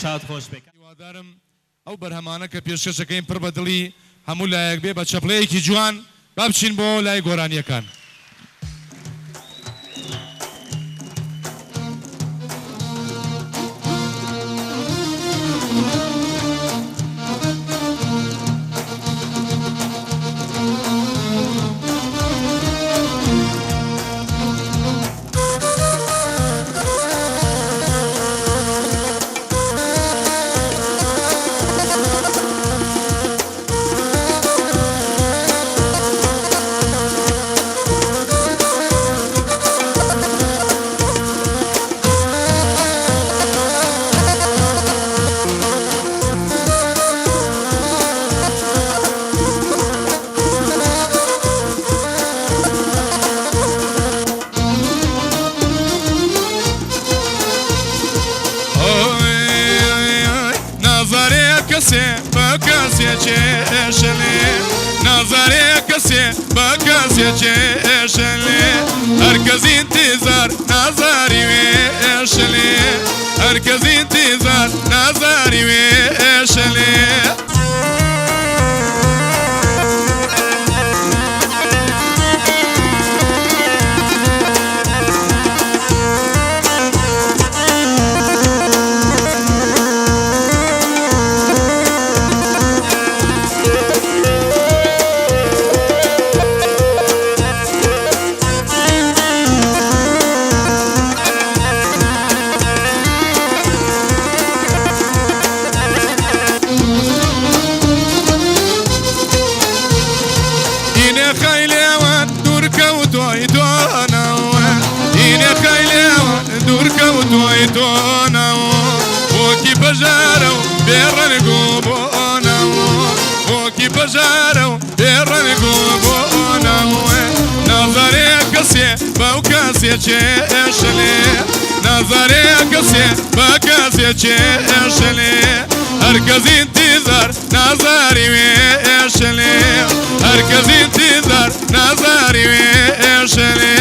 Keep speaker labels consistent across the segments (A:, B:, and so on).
A: چاوت خۆش بێ.
B: هیوادارم ئەو بەرهەمانە کە پێشکەش ئەکەین پڕ بە دڵی هەموو لایەک بێ بە چەپڵەیەکی جوان با بچین بۆ لای گۆرانیەکان. نازارێ کەسێ بە کەسێ چێشەلێ نازارێ کەسێ بە کەسێ چێشەلێ هەرکەس ئینتیزار نازاری وێشەلێ هەرکەس ئینتیزار نازاری وێشەلێ. ئینێ خەیلێوان دوور کەوتۆی تۆنەوە ئینێ خەیلێوان دوور کەوتۆی تۆنەوە بۆکی پەژارە و بێڕەنگ و بۆنەوە بۆکی پەژارە و بێڕەنگ و بۆنەوە نازارێ کەسێ بەو کەسێ چێشلێ نازارێ کەسێ بە کەسێ چێشلێ هەرکەس ئینتیزار نازاری وێشلێ هەرکەس ئینتیزار نازاری وێشلێ.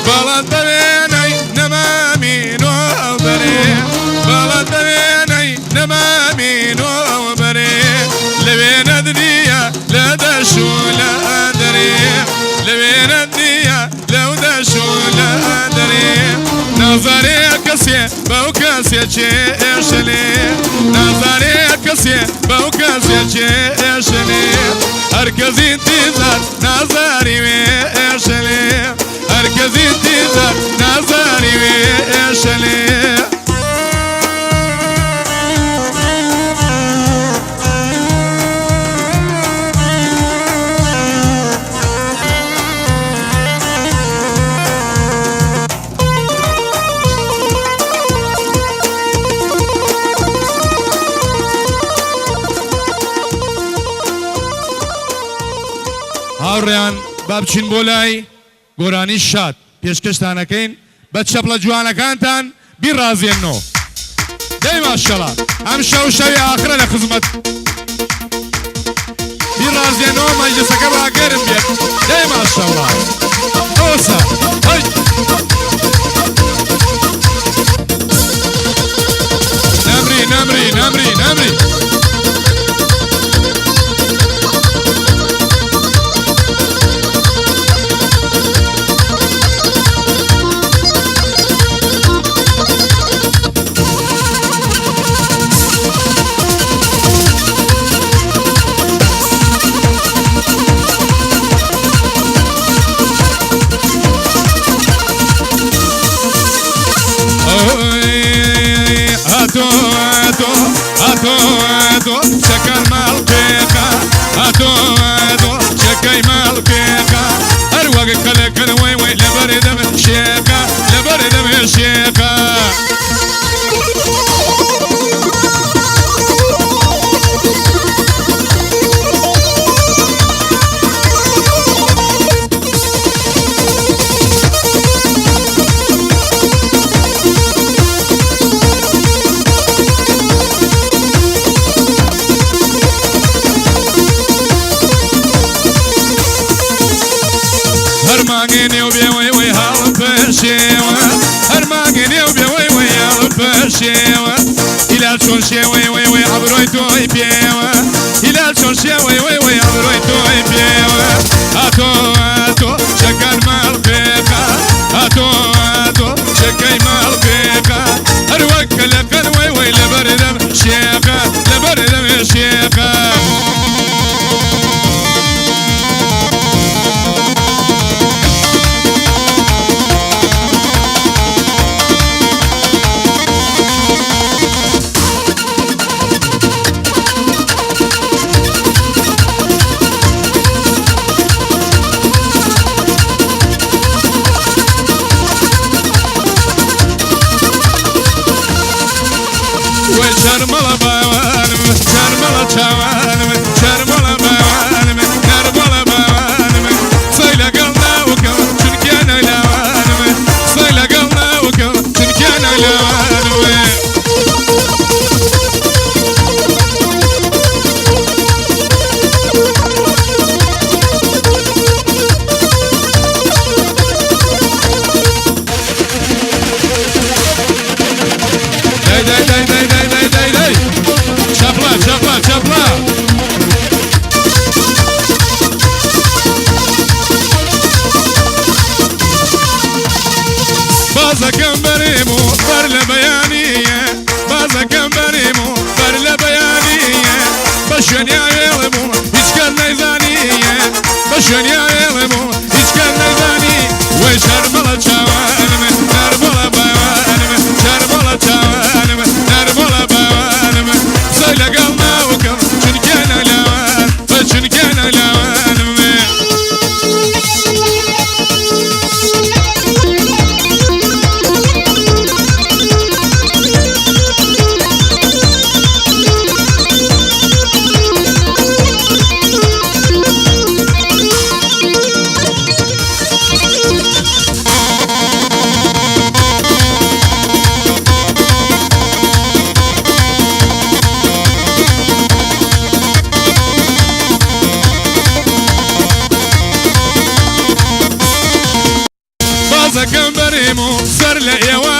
B: بەڵام دەوێنەی نەمامی نۆبەرێ بەڵام دەوێنەی نەمامی نۆبەرێ لەوێ نەدنیە لە دەش و لە دەرێ لەوێ نەدنیە لەو دەش و لە دەرێ نازارێ کەسێ بەو کەسێ چێشلێ نازارێ کەسێ بەو کەسێ چێشلێ هەرکەس ئینتیزار نازاری وێشلێ هەرکەس ئینتیزار نازاری وێشلێ. هاوڕێیان با بچین بۆ لای گۆرانی شاد پێشکەشتانەکەین بە چەپڵە جوانەکانتان بیڕازێننۆ. دەی ماشەڵا ئەم شەو شەوی ئاخرە لە خزمەت بیڕازێنەوە مەجلسەکە با گەرم بێت. دەی ماشەڵا ئۆسا هەی. نەمری نەمری نەمری نەمری. هاتۆ هاتۆ هاتۆ. وەی وەی وەی ئەبرۆی تۆی پێوە هیلال چۆن شێوەی وەی وەی ئەبرۆی تۆی پێوە ئاتۆ ئاتۆ چەکان ماڵ پێخا ئاتۆ ئاتۆ چەکەی ماڵ پێخا هەر وەک کە لە قەن وەی وەی لەبەردەم شێخە لەبەردەم شێخە. وەی چەرمەڵە باوانم چەرمەڵە چاوانم چەرمەڵە باوانم نەرمەڵە باوانم قسەی لەگەڵ ناوکەم چونکە نەلاوانم قسەی لەگەڵ ناوکەم چونکە نەلاوانم. دەی دەی دەی دەی دەی دەی دەی دەی چەپڵە چەپڵە چەپڵە. بازەکەم بەرێم و بەر لە بەیانیە بازەکەم بەرێم و بەر لە بەیانیە بە شوێنیا وێڵم و هیچ کەس نەیزانیە بە شوێنیا وێڵم و هیچ کەس نەیزانی وەی شەرمەڵە چاوانم نەرمەڵە باوانم شەرمەڵە چاوانم نەرمەڵە باوانم قسەی لەگەڵ ناوکەم چونکە نەلاوان بە چونکە نەلاوانم. بازەکەم بەرێم و سەر لە ئێوارێ.